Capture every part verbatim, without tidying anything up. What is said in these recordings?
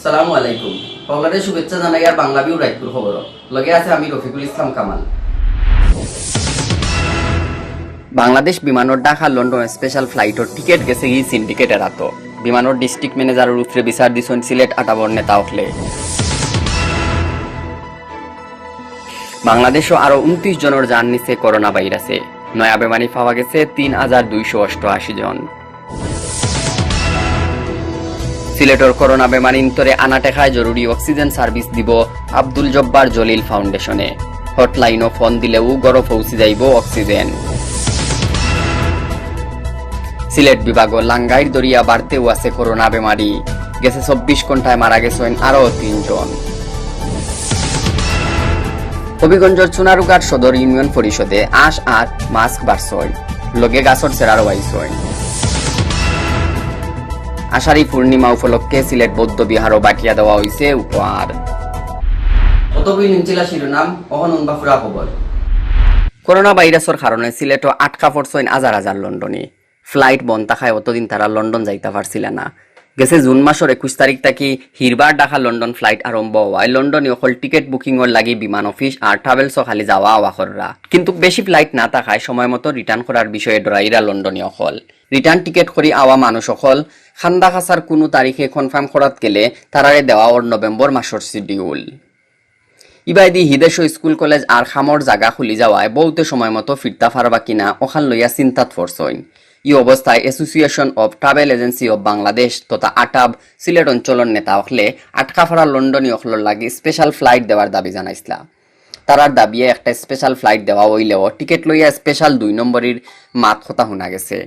আসসালামু আলাইকুম। সকলরে শুভেচ্ছা জানাইয়ার বাংলা ভিউ রায়পুর খবর। লগে আছে আমি রফিকুল ইসলাম কামাল। বাংলাদেশ বিমানর ঢাকা লন্ডন স্পেশাল ফ্লাইটর টিকিট গেছেগি সিন্ডিকেটর আতো। বিমানর ডিস্ট্রিক্ট ম্যানেজারর উপরে বিচার দিছইন সিলেট আটাবর নেতা অকলে। বাংলাদেশো আরো ঊনত্রিশ জনর জান নিছে করোনা ভাইরাসে। নয়া বেমারি পাওয়া গেছে তিন হাজার দুইশো অষ্টআশি জন। সিলেটর করোনা বেমারিন্তরে আনা টেকায় জরুরি অক্সিজেন সার্ভিস দিবো আব্দুল জব্বার জলিল ফাউন্ডেশনে। হটলাইনো ফোন দিলেউ ঘরো পৌঁছি যাইবো অক্সিজেন। সিলেট বিভাগো লাঙ্গাইর দরিয়া বাড়তেউ আছে করোনা বেমারি। গেছে চব্বিশ ঘন্টায় মারা গেছইন আরো তিনজন। হবিগঞ্জর চুনারুঘাট সদর ইউনিয়ন পরিষদে আঁশ আর মাস্ক বাড়ছইন, লগে গাছর চেরা রওয়াইছইন। আষাঢ়ী পূর্ণিমা উপলক্ষে সিলেট বৌদ্ধ বিহারো বাটিয়া দেওয়া অইছে উপহার। অতগুই নিমচিলা শিরোনাম, অহন উনবা ফুরা খবর। করোনা ভাইরাসর কারণে সিলেটো আটকা পড়ছইন হাজার হাজার লন্ডনী। ফ্লাইট বন্ধ থাকায় অতদিন তারা লন্ডন যাইতা পারছিলা না। গেছে জুন মাসর একুশ তারিখ থাকি হিরবার ঢাকা লন্ডন ফ্লাইট আরম্ভ হওয়ায় লন্ডনী অকল টিকিট বুকিংর লাগি বিমান অফিস আর ট্রাভেলসো খালি যাওয়া আওয়া কররা। কিন্তু বেশি ফ্লাইট না থাকায় সময় মতো রিটার্ন করার বিষয়ে ডরাইরা লন্ডনী অকল। রিটার্ন টিকিট করি আওয়া মানুষ অকল খান্দা খাসার কুনু তারিখে কনফার্ম করাত গেলে তারারে দেওয়া অর নভেম্বর মাসর শিডিউল। ইবায়দি হিদেশো স্কুল কলেজ আর কামর জাগা খুলি যাওয়ায় বউতে সময় মতো ফিরতা পারবা কিনা অখান লইয়া চিন্তাত পড়ছইন। ই অবস্থায় Association of Travel Agency of Bangladesh তথা আটাব সিলেট অঞ্চলর নেতা অকলে আটকা পড়া লন্ডনী অকলর লাগি স্পেশাল ফ্লাইট দেওয়ার দাবি জানাইছলা। তারার দাবিয়ে একটা স্পেশাল ফ্লাইট দেওয়া অইলেও টিকিট লইয়া স্পেশাল দুই নম্বরীর মাত কথা হুনা গেছে।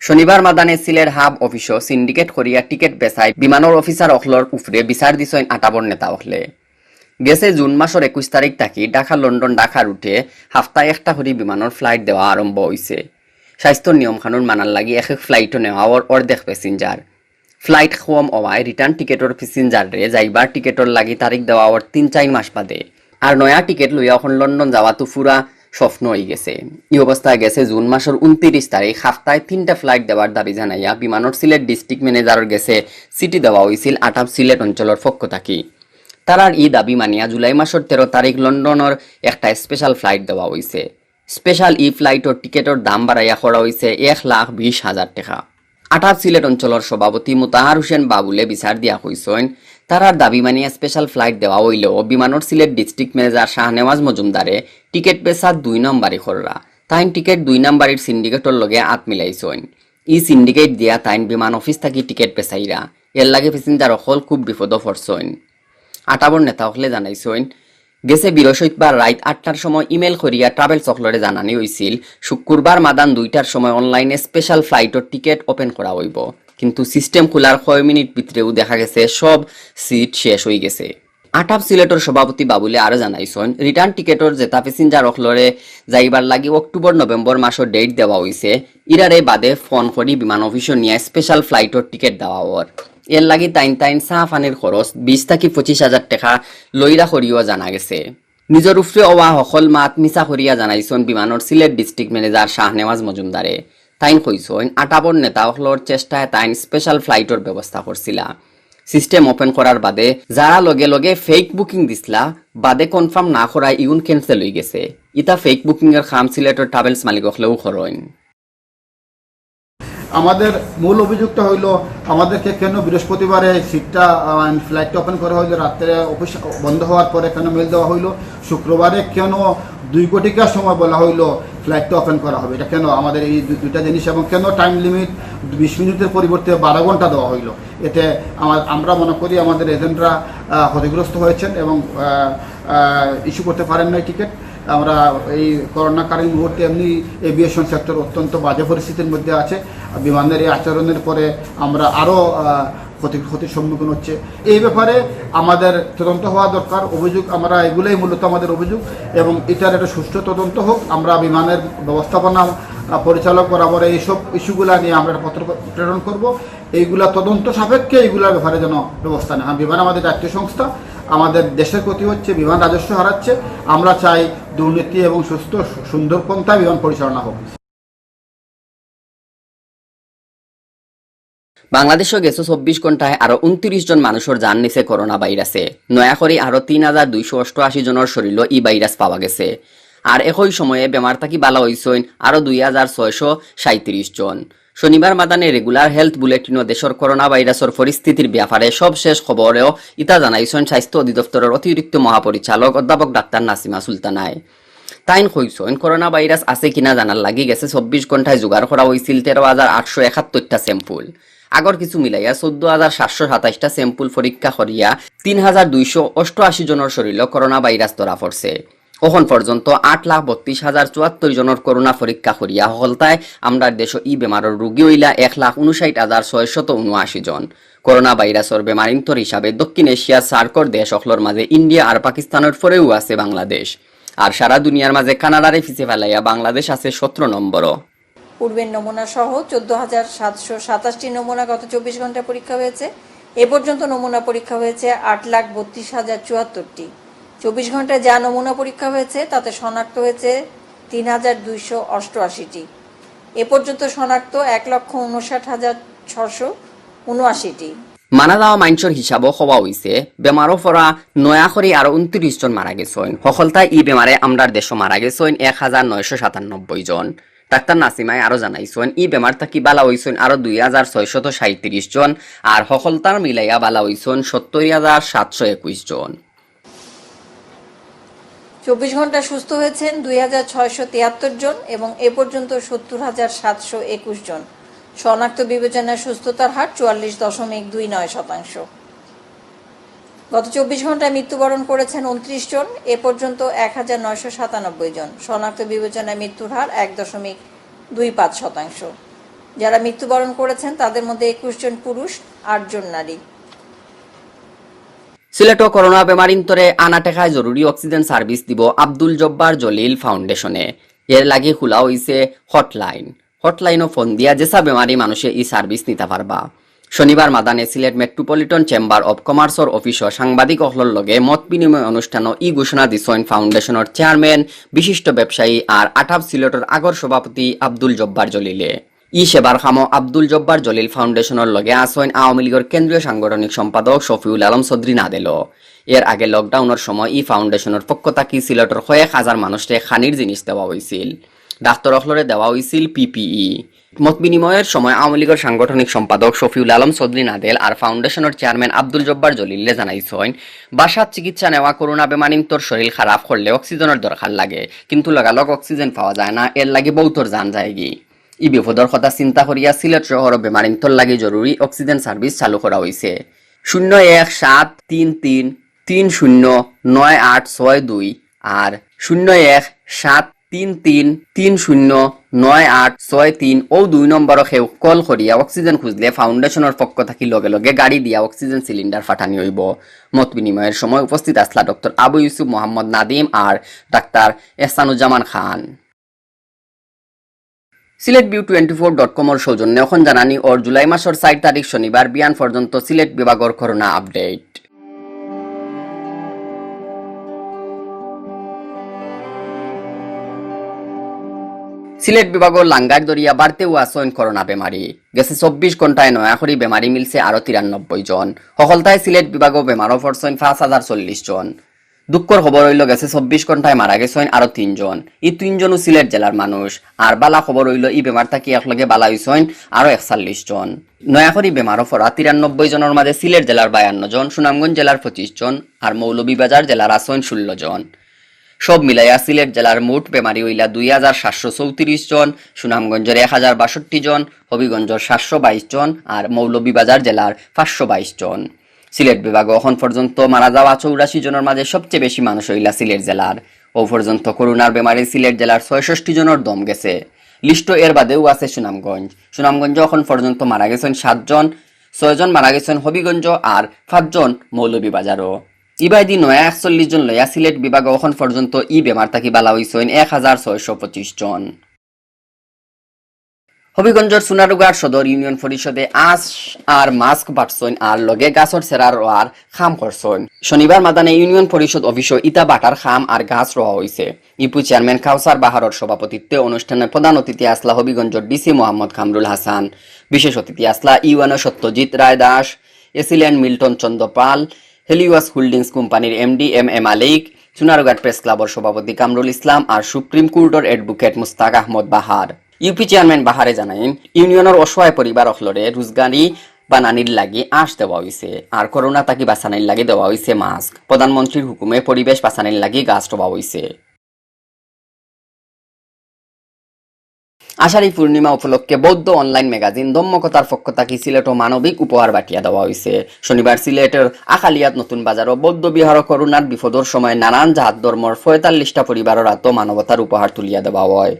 শনিবার মাদানে সিলেট হাব অফিসো সিন্ডিকেট করিয়া টিকিট বেচায় বিমানর অফিসার অকলর উপরে বিচার দিছইন আটাবর নেতা অকলে। গেছে জুন মাসর একুশ তারিখ থাকি ঢাকা লন্ডন ঢাকা রুটে হাপ্তায় একটা করি বিমানর ফ্লাইট দেওয়া আরম্ভ অইছে। স্বাস্থ্যর নিয়ম কানুন মানার লাগি এক এক ফ্লাইটও নেওয়া অর অর্ধেক প্যাসেঞ্জার। ফ্লাইট কম অওয়ায় রিটার্ন টিকিটর প্যাসেঞ্জাররে যাইবার টিকিটর লাগি তারিখ দেওয়া অর তিন চাইর মাস বাদে। আর নয়া টিকিট লইয়া অখন লন্ডন যাওয়া তো পুরা স্বপ্ন অইগেছে। ই অবস্থায় গেছে জুন মাসর ঊনত্রিশ তারিখ হাপ্তায় তিনটা ফ্লাইট দেওয়ার দাবি জানাইয়া বিমানর সিলেট ডিস্ট্রিক্ট ম্যানেজারর গেছে চিঠি দেওয়া অইছিল আটাব সিলেট অঞ্চলর পক্ষ থাকি। তারার ই দাবি মানিয়া জুলাই মাসর তেরো তারিখ লন্ডনর একটা স্পেশাল ফ্লাইট দেওয়া অইছে। স্পেশাল ই ফ্লাইটর টিকিটর দাম বাড়াইয়া করা অইছে এক লাখ বিশ হাজার টেকা। আটাব সিলেট অঞ্চলর সভাপতি মুতাহার হোসেন বাবুলে বিচার দিয়া কইছইন, তারার দাবি মানিয়া স্পেশাল ফ্লাইট দেওয়া অইলেও বিমানর সিলেট ডিস্ট্রিক্ট ম্যানেজার শাহনেওয়াজ মজুমদারে টিকিট বেচাত দুই নাম্বারি কররা। তাইন টিকিট দুই নাম্বারির সিন্ডিকেটর লগে আত মিলাইছইন। ই সিন্ডিকেট দিয়া তাইন বিমান অফিস থাকি টিকিট বেচাইরা। এর লাগি প্যাসেঞ্জার অকল খুব বিপদো পড়ছইন। আটাবর নেতা অকলে জানাইছইন, গেছে বৃহস্পতিবার রাইত আটটার সময় ইমেইল করিয়া ট্রাভেলস অকলরে জানানি অইছিল, শুক্রবার মাদান দুইটার সময় অনলাইনে স্পেশাল ফ্লাইটর টিকিট ওপেন করা অইবো। কিন্তু সিস্টেম খোলার কয় মিনিট ভিতরেউ দেখা গেছে সব সিট শেষ অইগেছে। আটাব সিলেটর সভাপতি বাবুলে আরো জানাইছইন, রিটার্ন টিকিটর যেতা প্যাসেঞ্জার অকলরে যাইবার লাগি অক্টোবর নভেম্বর মাসর ডেট দেওয়া অইছে, ইরারে বাদে ফোন করি বিমান অফিসো নিয়া স্পেশাল ফ্লাইটর টিকিট দেওয়া অর। এর লাগি তাইন তাইন চা পানির খরচ বিশ থাকি পঁচিশ হাজার টেকা লইরা করিও জানা গেছে। নিজর উপরে অওয়া হকল মাত মিছা করিয়া জানাইছইন বিমানর সিলেট ডিস্ট্রিক্ট ম্যানেজার শাহনেওয়াজ মজুমদারে। তাইন কইছইন, আটাবর নেতা অকলর চেষ্টায় তাইন স্পেশাল ফ্লাইটর ব্যবস্থা করছিলা। সিস্টেম ওপেন করার বাদে যারা লগে লগে ফেক বুকিং দিছলা, বাদে কনফার্ম না করায় ইগুন ক্যান্সেল অইগেছে। ইতা ফেক বুকিংর কাম সিলেটর ট্রাভেলস মালিক অকলেউ করইন। আমাদের মূল অভিযোগটা হইল, আমাদেরকে কেন বৃহস্পতিবারে সিটটা, আহ, ফ্লাইটটা ওপেন করা হইলো, রাত্রে অফিস বন্ধ হওয়ার পরে কেন মেইল দেওয়া হইলো, শুক্রবারে কেন দুই ঘটিকার সময় বলা হইলো ফ্লাইটটা ওপেন করা হবে, এটা কেন আমাদের এই দু-, দুইটা জিনিস, এবং কেন টাইম লিমিট বিশ মিনিটের পরিবর্তে বারো ঘন্টা দেওয়া হইলো? এতে আমার, আমরা মনে করি আমাদের এজেন্টরা, আহ, ক্ষতিগ্রস্ত হয়েছেন এবং, আহ, আহ, ইস্যু করতে পারেন নাই টিকিট। আমরা এই করোনাকালীন মুহূর্তে এমনি এভিয়েশন সেক্টর অত্যন্ত বাজে পরিস্থিতির মধ্যে আছে। বিমানের এই আচরণের পরে আমরা আরও, আহ, ক্ষতি, ক্ষতির সম্মুখীন হচ্ছে। এই ব্যাপারে আমাদের তদন্ত হওয়া দরকার। অভিযোগ, আমরা এগুলোই মূলত আমাদের অভিযোগ, এবং এটার একটা সুষ্ঠু তদন্ত হোক। আমরা বিমানের ব্যবস্থাপনা, আহ, পরিচালক বরাবর এইসব ইস্যুগুলো নিয়ে আমরা একটা পত্র প্রেরণ করব। এইগুলা তদন্ত সাপেক্ষে এইগুলার ব্যাপারে যেন ব্যবস্থা নেয়। কারণ বিমান আমাদের জাতীয় সংস্থা, আমাদের দেশের ক্ষতি হচ্ছে, বিমান রাজস্ব হারাচ্ছে। আমরা চাই দুর্নীতি এবং সুস্থ সুন্দর পন্থায় বিমান পরিচালনা হোক। বাংলাদেশো গেছে চব্বিশ ঘন্টায় আরো ঊনত্রিশ জন মানুষর জান নিছে করোনা ভাইরাসে। নয়া করি আরো তিন হাজার দুইশো অষ্টআশি জনর শরীরো ই ভাইরাস পাওয়া গেছে। আর একই সময়ে বেমার থাকি বালা অইছইন আরো দুই হাজার ছয়শো সাঁইত্রিশ জন। শনিবার মাদানে regular health bulletin-ও দেশর করোনা ভাইরাসর পরিস্থিতির ব্যাপারে সবশেষ খবরেও ইতা জানাইছইন স্বাস্থ্য অধিদপ্তরর অতিরিক্ত মহাপরিচালক অধ্যাপক ডাক্তার নাসিমা সুলতানায়। তাইন কইছইন, করোনা ভাইরাস আছে কিনা জানার লাগি গেছে চব্বিশ ঘন্টায় জোগাড় করা অইছিল তেরো হাজার আটশো একাত্তরটা sample। আগর কিছু মিলাইয়া চৌদ্দ হাজার সাতশো সাতাইশটা sample পরীক্ষা করিয়া তিন হাজার দুইশো অষ্টআশি জনর শরীরো করোনা ভাইরাস ধরা পড়ছে। অখন পর্যন্ত আট লাখ বত্রিশ হাজার চুয়াত্তর জনর করোনা পরীক্ষা করিয়া হকলতায় আমরার দেশো ই বেমারর রোগী অইলা এক লাখ ঊনষাইট হাজার ছয়শত ঊনআশি জন। করোনা ভাইরাসর বেমারিন্তর হিসাবে দক্ষিণ এশিয়ার সার্কর দেশ অকলর মাঝে ইন্ডিয়া আর পাকিস্তানর পরেউ আছে বাংলাদেশ। আর সারা দুনিয়ার মাঝে কানাডারে পিছে ফালাইয়া বাংলাদেশ আছে সতেরো নম্বরো। পূর্বের নমুনা সহ চোদ্দ হাজার সাতশো সাতাশটি নমুনা গত চব্বিশ ঘন্টায় পরীক্ষা হয়েছে। এ পর্যন্ত নমুনা পরীক্ষা হয়েছে আট লাখ বত্রিশ হাজার চুয়াত্তরটি। চব্বিশ ঘন্টায় যা নমুনা পরীক্ষা হয়েছে, তাতে শনাক্ত হয়েছে তিন হাজার দুইশো অষ্টআশিটি। এ পর্যন্ত শনাক্ত এক লক্ষ ঊনষাট হাজার ছশো ঊনআশিটি। মারা যাওয়া মানষর হিসাবও কওয়া অইছে, বেমারো পড়া নয়া করি আরো ঊনত্রিশ জন মারা গেছইন। হকলতায় ই বেমারে আমরার দেশো মারা গেছইন এক হাজার নয়শো সাতানব্বই জন। ডাক্তার নাসিমায় আরো জানাইছইন, ই বেমার থাকি বালা অইছইন আরো দুই হাজার ছয়শত সাঁইত্রিশ জন, আর হকলতার মিলাইয়া বালা অইছইন সত্তর হাজার সাতশো একুশ জন। চব্বিশ ঘন্টায় সুস্থ হয়েছেন দুই হাজার ছয়শো তিয়াত্তর জন এবং এ পর্যন্ত সত্তর হাজার সাতশো একুশ জন। শনাক্ত বিবেচনায় সুস্থতার হার চুয়াল্লিশ দশমিক দুই নয় শতাংশ। গত চব্বিশ ঘন্টায় মৃত্যুবরণ করেছেন ঊনত্রিশ জন, এ পর্যন্ত এক হাজার নয়শো সাতানব্বই জন। শনাক্ত বিবেচনায় মৃত্যুর হার এক দশমিক দুই পাঁচ শতাংশ। যারা মৃত্যুবরণ করেছেন, তাদের মধ্যে একুশ জন পুরুষ, আট জন নারী। সিলেটো করোনা বেমারিন্তরে আনা টেকায় জরুরি অক্সিজেন সার্ভিস দিবো আব্দুল জব্বার জলিল ফাউন্ডেশনে। এর লাগি খুলা অইছে হটলাইন। হটলাইনও ফোন দিয়া যেসা বেমারি মানুষে ই সার্ভিস নিতা পারবা। শনিবার মাদানে সিলেট মেট্রোপলিটন চেম্বার অব কমার্সর অফিসো সাংবাদিক অকলর লগে মত বিনিময় অনুষ্ঠানো ই ঘোষণা দিছইন ফাউন্ডেশনর চেয়ারম্যান, বিশিষ্ট ব্যবসায়ী আর আটাপ সিলেটর আগর সভাপতি আব্দুল জব্বার জলিলে। ই সেবার কামো আব্দুল জব্বার জলিল ফাউন্ডেশনর লগে আছইন আওয়ামী লীগর কেন্দ্রীয় সাংগঠনিক সম্পাদক শফিউল আলম চৌধুরী নাদেলও। এর আগে লকডাউনর সময় ই ফাউন্ডেশনর পক্ষ থাকি সিলেটর কয়েক হাজার মানুষরে খানির জিনিস দেওয়া অইছিল। ডাক্তর অকলরে দেওয়া অইছিল পিপিই। মত বিনিময়র সময় আওয়ামী লীগর সাংগঠনিক সম্পাদক শফিউল আলম চৌধুরী নাদেল আর ফাউন্ডেশনর চেয়ারম্যান আব্দুল জব্বার জলিলে জানাইছইন, বাসাত চিকিৎসা নেওয়া করোনা বেমারিন্তর শরীর খারাপ করলে অক্সিজেনর দরকার লাগে, কিন্তু লগালগ অক্সিজেন পাওয়া যায় না, এর লাগি বউতর জান যায়গি। ই বিপদর কথা চিন্তা করিয়া সিলেট শহরো বেমারিন্তর লাগি জরুরি অক্সিজেন সার্ভিস চালু করা অইছে। শূন্য এক সাত তিন তিন তিন শূন্য নয় আট ছয় দুই আর শূন্য এক সাত তিন তিন তিন শূন্য নয় আট ছয় তিন অউ দুই নম্বরো কেউ কল করিয়া অক্সিজেন খুঁজলে ফাউন্ডেশনর পক্ষ থাকি লগে লগে গাড়ি দিয়া অক্সিজেন সিলিন্ডার পাঠানি অইবো। মত বিনিময়র সময় উপস্থিত আছলা ডক্টর আবু ইউসুফ মোহাম্মদ নাদিম আর ডাক্তার Ehsanuzzaman Khan. Sylhet view twenty four dot কমর সৌজন্যে অখন জানানি অর জুলাই মাসর চাইর তারিখ শনিবার বিয়ান পর্যন্ত সিলেট বিভাগর করোনা আপডেট। সিলেট বিভাগর লাঙ্গার দরিয়া বাড়তেউ আছইন করোনা বেমারি। গেছে চব্বিশ ঘন্টায় নয়া করি বেমারি মিলছে আরো তিরানব্বই জন। হকলতায় সিলেট বিভাগো বেমারো পড়ছইন পাঁচ হাজার চল্লিশ জন। দুঃখর খবর অইলো, গেছে চব্বিশ ঘন্টায় মারা গেছইন আরো তিনজন। ই তিনজনও সিলেট জেলার মানুষ। আর বালা খবর অইলো, ই বেমার থাকি একলগে বালা অইছইন আরো একচল্লিশ জন। নয়া করি বেমারো পড়া তিরানব্বই জনর মাঝে সিলেট জেলার বায়ান্ন জন, সুনামগঞ্জ জেলার পঁচিশ জন, আর মৌলভীবাজার জেলার আছইন ষোলো জন। সব মিলাইয়া সিলেট জেলার মোট বেমারি অইলা দুই হাজার সাতশো চৌত্রিশ জন, সুনামগঞ্জর এক হাজার বাষট্টি জন, হবিগঞ্জর সাতশো বাইশ জন, আর মৌলভীবাজার জেলার পাঁচশো বাইশ জন। সিলেট বিভাগো অখন পর্যন্ত মারা যাওয়া চৌরাশি জনর মাঝে সবচেয়ে বেশি মানুষ অইলা সিলেট জেলার। অউ পর্যন্ত করোনার বেমারে সিলেট জেলার ছয়ষট্টি জনর দম গেছে। লিস্টো এর বাদেউ আছে সুনামগঞ্জ। সুনামগঞ্জো অখন পর্যন্ত মারা গেছইন সাতজন, ছয়জন মারা গেছইন হবিগঞ্জো আর পাঁচজন মৌলভীবাজারো। ইবায়দি নয়া একচল্লিশ জন লইয়া সিলেট বিভাগো অখন পর্যন্ত ই বেমার থাকি বালা অইছইন এক হাজার ছয়শো পঁচিশ জন। হবিগঞ্জর সোনারুঘাট সদর ইউনিয়ন পরিষদে আঁশ আর মাস্ক বাটছইন আর লগে গাছর সেরার রোয়ার কাম করছইন। শনিবার মাদানে ইউনিয়ন পরিষদ অফিসও ইতা বাটার কাম আর গাছ রোয়া অইছে। ইউপি চেয়ারম্যান কাউসার বাহারর সভাপতিত্বে অনুষ্ঠানে প্রধান অতিথি আছলা হবিগঞ্জর ডিসি মোহাম্মদ কামরুল হাসান। বিশেষ অতিথি আছলা ইউএনও সত্যজিৎ রায় দাস, এসিল্যান্ড মিল্টন চন্দ্র পাল, হেলিওয়াস হোল্ডিংস কোম্পানির এমডি এম এ মালিক, সোনারুঘাট প্রেস ক্লাবর সভাপতি কামরুল ইসলাম আর সুপ্রিম কোর্টর অ্যাডভোকেট মুস্তাক আহমদ বাহার। ইউপি চেয়ারম্যান বাহারে জানাইন, ইউনিয়নর অসহায় পরিবার অকলরে রোজগারি বানানির লাগি আঁশ দেওয়া অইছে, আর করোনা থাকি বাঁচানির লাগি দেওয়া অইছে মাস্ক। প্রধানমন্ত্রীর হুকুমে পরিবেশ বাঁচানির লাগি গাছ রোয়া অইছে। আষাঢ়ী পূর্ণিমা উপলক্ষে বৌদ্ধ অনলাইন ম্যাগাজিন ধম্মকথার পক্ষ থাকি সিলেটও মানবিক উপহার বাটিয়া দেওয়া অইছে। শনিবার সিলেটর আখালিয়াত নতুন বাজারও বৌদ্ধ বিহারও করোনার বিপদর সময় নানান জাত ধর্মর পঁয়তাল্লিশটা পরিবারর আতো মানবতার উপহার তুলিয়া দেওয়া অয়।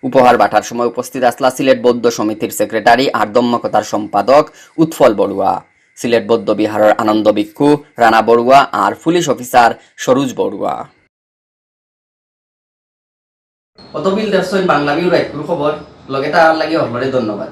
উপহার বাটার সময় উপস্থিত আছলা সিলেট বৌদ্ধ সমিতির সেক্রেটারি আর ধম্মকথার সম্পাদক উৎফল বড়ুয়া, সিলেট বৌদ্ধ বিহারর আনন্দ ভিক্ষু, রানা বড়ুয়া আর পুলিশ অফিসার সরোজ বড়ুয়া। অতবিল দেখছইন বাংলা ভিউ রাইতকুর খবর, লগে থাকার লাগি অকলরে ধন্যবাদ।